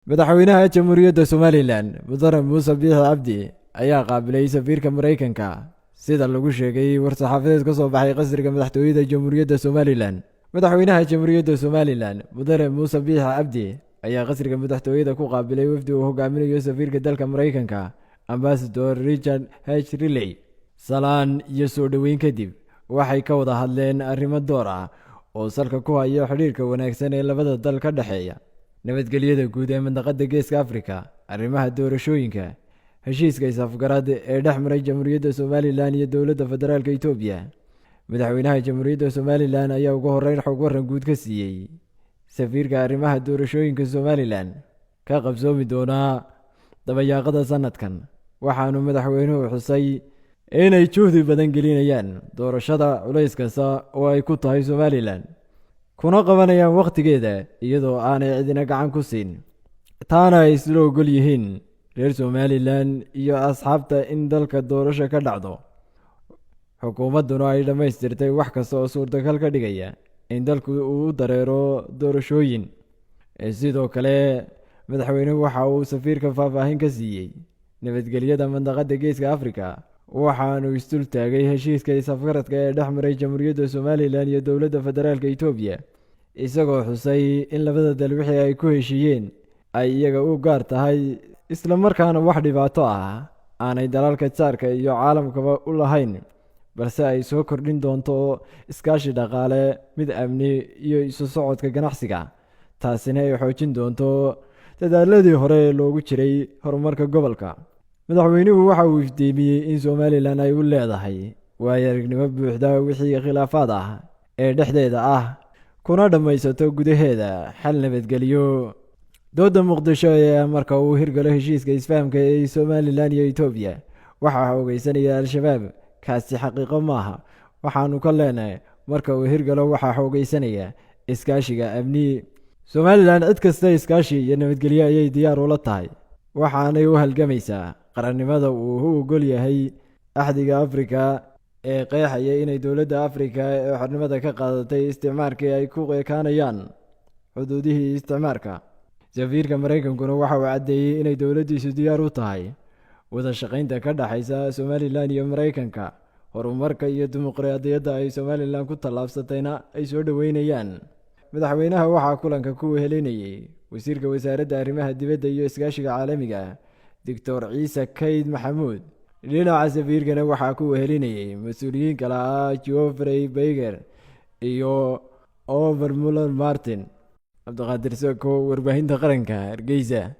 Madaxweynaha Jamhuuriyadda Somalilan, Mudane Muuse Biixi Cabdi, ayaa qaabilay safiirka Maraykanka, sida lagu sheegay war-saxaafadeed ka soo baxay qasriga madaxtooyada Jamhuuriyadda Somalilan. Madaxweynaha Jamhuuriyadda Somalilan, Mudane Muuse Biixi Cabdi, ayaa qasriga madaxtooyada ku qaabilay wafdi uu hogaaminayo safiirka dalka Maraykanka, Ambassador Richard H Riley. Salaan iyo soo dhoweyn kadib, waxay ka wada hadleen arrimo door ah oo salka ku haya xidhiirka wanaagsan ee labada dal ka dhexeeya, nabadgelyada guud ee mandaqada Geeska Afrika, arrimaha doorashooyinka, heshiiska is-afgarad ee dhex maray Jamhuuriyadda Somalilan iyo Dowladda Federaalka Itoobiya. Madaxweynaha Jamhuuriyadda Somalilan ayaa ugu horreyn xog waran guud ka siiyey safiirka arrimaha doorashooyinka Somalilan ka qabsoomi doonaa dabayaaqada sanadkan. Waxaanu madaxweynuhu xusay inay juhdi badan gelinayaan doorashada, culays kasta oo ay ku tahay Somalilan, kuna qabanayaan wakhtigeeda iyadoo aanay cidina gacan ku siin, taana ay isla ogol yihiin reer Somalilan iyo asxaabta in dalka doorasho ka dhacdo, xukuumadduna ay dhammaystirtay wax kasta oo suurtagal ka dhigaya in dalku uu u dareero doorashooyin. Sidoo kale, madaxweynuhu waxa uu safiirka faahfaahin ka siiyey nabadgelyada mandaqada Geeska Afrika, waxaanu isdul taagay heshiiska is-afgaradka ee dhex maray Jamhuuriyadda Somalilan iyo Dowladda Federaalka Itoobiya, isagoo xusay in labada dal wixii ay ku heshiiyeen ay iyaga u gaar tahay, islamarkaana wax dhibaato ah aanay dalalka jaarka iyo caalamkaba u lahayn, balse ay soo kordhin doonto iskaashi dhaqaale, mid amni iyo isu socodka ganacsiga, taasina ay xoojin doonto dadaaladii hore loogu jiray horumarka gobolka. Madaxweynuhu waxa uu iftiimiyey in Somalilan ay u leedahay waayo aragnimo buuxda wixii khilaafaad ah ee dhexdeeda ah, kuna dhammaysato gudaheeda xal nabadgelyo. Dooda Muqdisho ee marka uu hirgalo heshiiska isfahamka ee Somalilan iyo Itoobiya waxaa xoogeysanaya Al-Shabaab, kaasi xaqiiqo maaha. Waxaanu ka leenahay, marka uu hirgalo waxaa xoogeysanaya iskaashiga amni. Somalilan cid kasta iskaashi iyo nabadgelyo ayay diyaar ula tahay, waxaanay u halgamaysaa qarannimada uu u ogol yahay Axdiga Afrika ee qeexaya inay dowladda Afrika ee xornimada ka qaadatay isticmaarkii ay ku ekaanayaan xuduudihii isticmaarka. Safiirka Maraykankuna waxa uu caddeeyey inay dowladdiisu diyaar u tahay wada shaqaynta ka dhexaysa Somalilan iyo Maraykanka, horumarka iyo dimuqraadiyadda ay Somalilan ku tallaabsatayna ay soo dhoweynayaan. Madaxweynaha waxaa kulanka ku wehelinayey wasiirka Wasaaradda Arrimaha Dibadda iyo Iskaashiga Caalamiga, Doctor Ciise Kayd Maxamuud. Dhinaca safiirkana waxaa ku wehelinayey mas-uuliyiin kale ah Geoffrey Bayger iyo Over Muller Martin. Cabdiqaadir Soko, Warbaahinta Qaranka, Hargeysa.